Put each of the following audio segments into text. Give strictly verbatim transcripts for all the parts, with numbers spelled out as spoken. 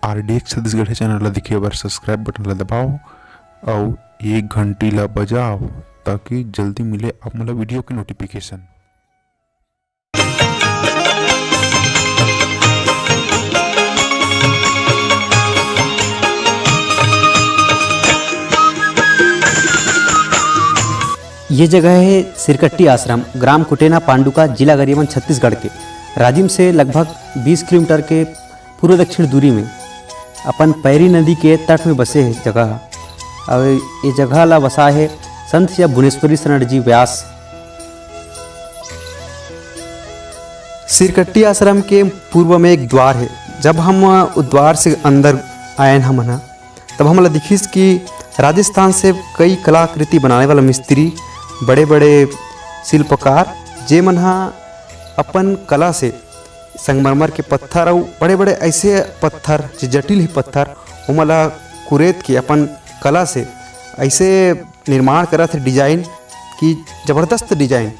RDX Chhattisgarh के channel ला देखे बर सब्सक्राइब बटन ला दबाओ अउ ये घंटी ला बजाओ, ताकि जल्दी मिले आप मन ला वीडियो के नोटिफिकेशन। ये जगह है सिरकट्टी आश्रम, ग्राम कुटेना पांडुका, जिला गरियाबंद, छत्तीसगढ़ के। राजिम से लगभग बीस किलोमीटर के पूर्व दक्षिण दूरी में अपन पैरी नदी के तट में बसे हे जगह। अउ ये जगह ला बसाए हे संत या भुवनेश्वरी शरण जी व्यास। सिरकट्टी आश्रम के पूर्व में एक द्वार हे। जब हम ओ द्वार से अंदर आयन हमन ह, तब हमला दिखिस कि राजस्थान से कई कलाकृति बनाने वाला मिस्त्री, बड़े-बड़े शिल्पकार, जे मन ह अपन कला से संगमरमर के पत्थर अउ बड़े-बड़े ऐसे पत्थर, जे जटिल ही पत्थर, ओमन ला कुरेद के अपन कला से ऐसे निर्माण करत हे डिजाइन, कि जबरदस्त डिजाइन।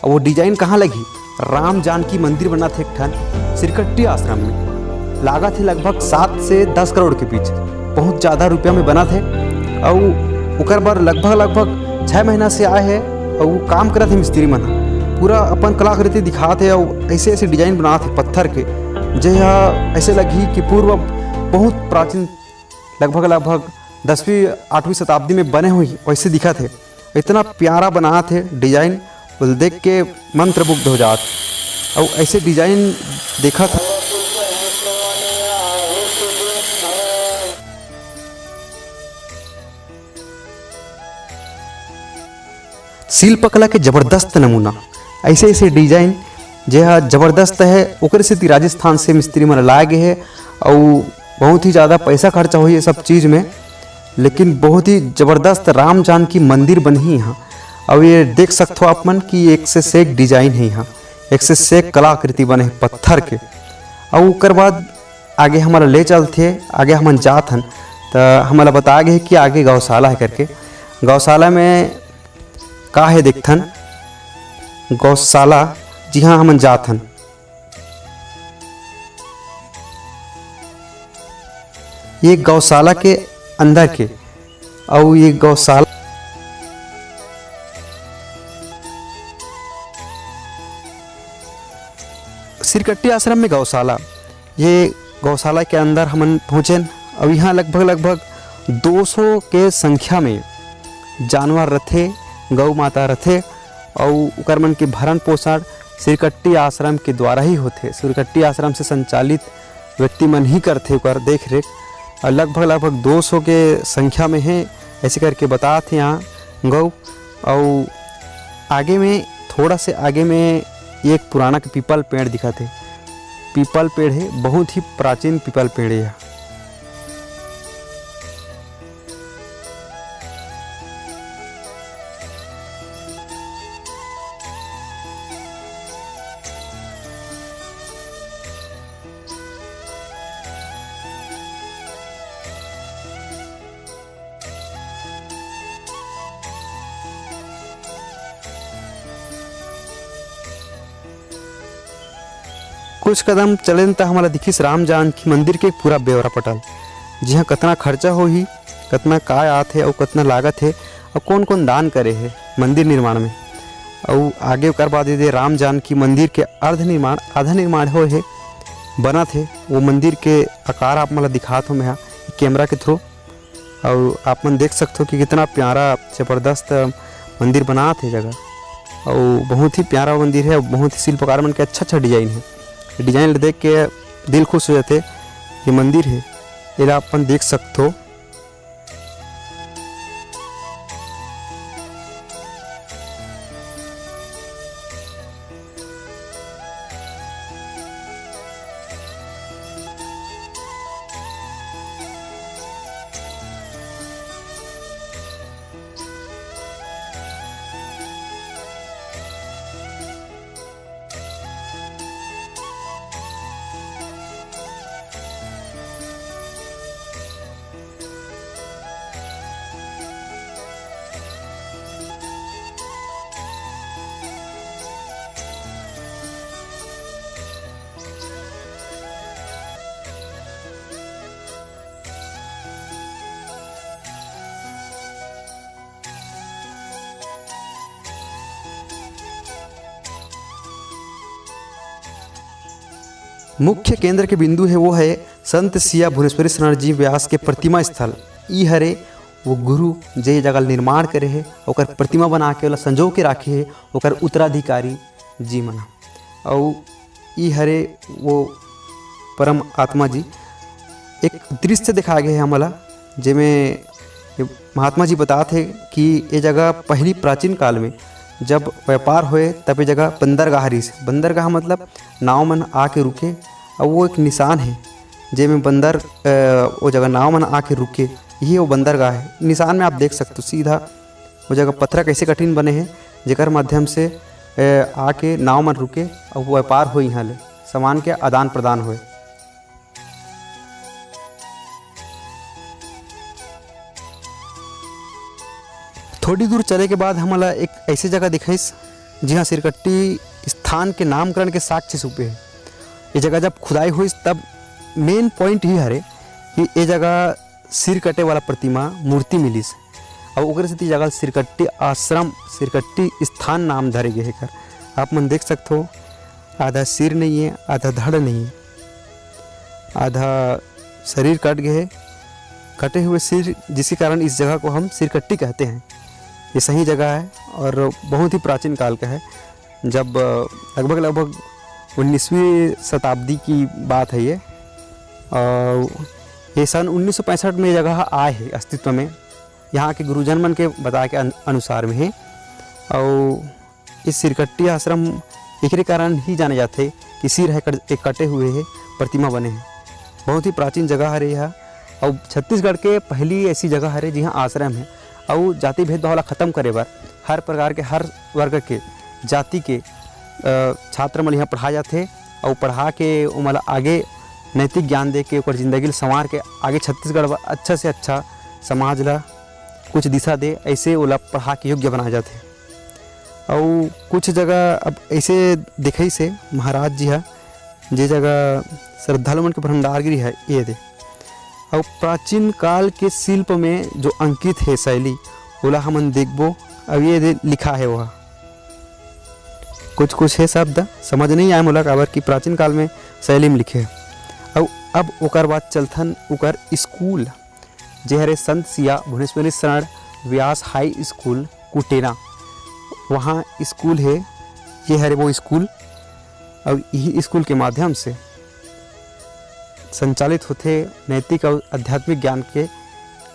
अब वो डिजाइन कहाँ लगही? राम जानकी मंदिर बनत हे एक ठन सिरकट्टी आश्रम में, लागत हे लगभग सात से दस करोड़ के बीच, बहुत ज़्यादा रुपया में बनत हे। अउ ओकर बर लगभग लगभग छः महीना से आए हे अउ काम करत हे मिस्त्री मन ह। पूरा अपन कलाकृति दिखात हे अउ ऐसे ऐसे डिजाइन बनात हे पत्थर के, जे ह ऐसे लगही कि पूर्व बहुत प्राचीन, लगभग लगभग दसवीं आठवीं शताब्दी में बने होही, वैसे दिखत हे। इतना प्यारा बनात हे डिजाइन, ओला देख के मंत्रमुग्ध हो जात। अउ ऐसे डिजाइन देखत ह। शिल्पकला के जबरदस्त नमूना, ऐसे ऐसे डिजाइन जे ह जबरदस्त हे, ओकरे सेती राजस्थान से मिस्त्री मन लाए गे हे। अउ बहुत ही ज़्यादा पैसा खर्चा होही ये सब चीज़ में, लेकिन बहुत ही जबरदस्त राम जानकी मंदिर बनही यहाँ। अउ ये देख सकथो आप मन कि एक से सेक डिजाइन हे यहाँ, एक से सेक कलाकृति बने हे पत्थर के। अउ ओकर बाद आगे हमला ले चलथे, आगे हमन जात हन, त हमला बताए गे हे कि आगे गौशाला हे करके। गौशाला में का हे देखथन, गौशाला जिहाँ हमन जात हन, ये गौशाला के अंदर के, अउ ये गौशाला सिरकट्टी आश्रम में गौशाला, ये गौशाला के अंदर हमन पहुँचेन। अउ यहाँ लगभग लगभग दो सौ के संख्या में जानवर रथे, गौ माता रथे, अउ ओकर मन के भरण पोषण सिरकट्टी आश्रम के द्वारा ही होथे। सिरकट्टी आश्रम से संचालित व्यक्ति मन ही करथे ओकर देख रेख। अउ लगभग लगभग दो सौ के संख्या में हे, ऐसे करके बतात हे यहाँ गौ। अउ आगे में, थोड़ा से आगे में एक पुराना के पीपल पेड़ दिखत हे। पीपल पेड़ हे, बहुत ही प्राचीन पीपल पेड़ हे। कुछ कदम चलेन त हमला दिखिस राम जानकी मंदिर के पूरा ब्यौरा पटल, जिहाँ कतना खर्चा होही, कतना काय आत हे अउ कतना लागत हे, अउ कोन-कोन दान करे हे मंदिर निर्माण में। अउ आगे ओकर बाद ये दे राम जानकी मंदिर के अर्ध निर्माण, आधा निर्माण होए हे, बनत हे। वो मंदिर के आकार आप मन ल दिखात हों मैं ह कैमरा के through। अउ आप मन देख सकथो कि कितना प्यारा जबरदस्त मंदिर बनात हे जगह, अउ बहुत ही प्यारा मंदिर हे, बहुत ही शिल्पकार मन के अच्छा अच्छा डिजाइन हे। डिजाइन ल देख के दिल खुश हो जाथे। ये मंदिर हे, एला आप मन देख सकथो। मुख्य केंद्र के बिंदु हे, वो हे संत सिया भुवनेश्वरी शरण जी व्यास के प्रतिमा स्थल। ई हरे वो गुरु, जे ये जगह ल निर्माण करे हे, ओकर प्रतिमा बना के ओला संजो के राखे हे ओकर उत्तराधिकारी जी मन ह। अउ ई हरे वो परम आत्मा जी। एक दृश्य दिखाए गए हे हमला, जेमे ये महात्मा जी बतात हे कि ये जगह पहली प्राचीन काल में जब व्यापार होए, तब ये जगह बंदरगाह रिहिस। बंदरगाह मतलब नाव मन आके रुके, अउ वो एक निशान हे, जेमे बंदर, अ, वो जगह नाव मन आके रुके, यही वो बंदरगाह हे। निशान में आप देख सकते हो सीधा वो जगह पथरा कैसे कठिन बने हे, जेकर माध्यम से, अ, आके नाव मन रुके अउ व्यापार होए, इहाँ ले सामान के आदान प्रदान होए। थोड़ी दूर चले के बाद हमला एक ऐसे जगह दिखाइस, जिहाँ सिरकट्टी स्थान के नामकरण के साक्ष्य छुपे हे। ये जगह जब खुदाई होइस, तब main point ही हरे कि ये जगह सिर कटे वाला प्रतिमा मूर्ति मिलिस, अउ ओकरे सेती जगह सिरकट्टी आश्रम, सिरकट्टी स्थान नाम धरे गे हे एकर। आप मन देख सकथो, आधा सिर नहीं है, आधा धड़ नहीं है, आधा शरीर कट गए है। कटे हुए सिर, जिसके कारण इस जगह को हम सिरकट्टी कहते हैं। ये सही जगह है और बहुत ही प्राचीन काल का है। जब, अ, लगभग, लगभग उन्नीसवीं शताब्दी की बात है ये। और ये सन उन्नीस सौ पैंसठ में ये जगह आए है अस्तित्व में, यहाँ के गुरुजन मन के बताए के अन-, अनुसार में है। और इस सिरकट्टी आश्रम एकरे कारण ही जाने जाथे कि सिर है कट-, एक कटे हुए है, प्रतिमा बने हैं। बहुत ही प्राचीन जगह हरे यह। और छत्तीसगढ़ के पहली ऐसी जगह हरे, जिहाँ आश्रम है। और जाति भेदभाव ला खत्म करे बर हर प्रकार के, हर वर्ग के, जाति के, अ, छात्र मन यहाँ पढ़ाए जाथे। और पढ़ा के ओमन ला आगे नैतिक ज्ञान दे के, ओकर जिंदगी ला संवार के, आगे छत्तीसगढ़ बर अच्छा से अच्छा समाज ला कुछ दिशा दे, ऐसे ओला पढ़ा के योग्य बनाए जाथे। अउ कुछ जगह अब ऐसे दिखाइस हे महाराज जी हा, जे जगह श्रद्धालु मन के भंडारगिरी है, ये दे। अउ प्राचीन काल के शिल्प में जो अंकित हे शैली, ओला हमन देखबो। अब ये दे लिखा है वह, कुछ कुछ हे शब्द समझ नहीं आए मोला, काबर कि प्राचीन काल में शैली में लिखे हे। अउ अब ओकर बाद चलथन ओकर स्कूल, जे हरे संत सिया भुवनेश्वरी शरण व्यास हाई स्कूल कुटेना, वहाँ स्कूल हे। ये हरे वो स्कूल, अउ यही स्कूल के माध्यम से संचालित होथे नैतिक अउ आध्यात्मिक ज्ञान के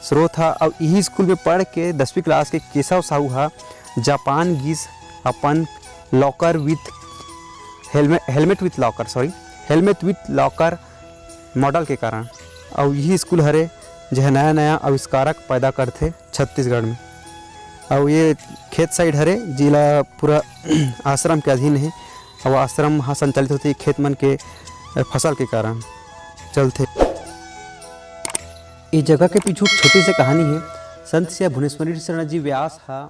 स्रोत हा। अउ यही स्कूल में पढ़ के दसवीं क्लास के केशव साहू हा जापान गिस अपन locker with helmet, helmet with locker, sorry, helmet with locker model के कारण। अउ यही स्कूल हरे, जे ह नया-नया आविष्कारक पैदा करथे छत्तीसगढ़ में। अउ ये खेत side हरे, जिला पूरा आश्रम के अधीन हे। अउ आश्रम ह संचालित होथे खेत मन के, अ, फसल के कारण चलथे। ये जगह के पीछू एक छोटी सी कहानी हे। संत सिया भुवनेश्वरी शरण जी व्यास ह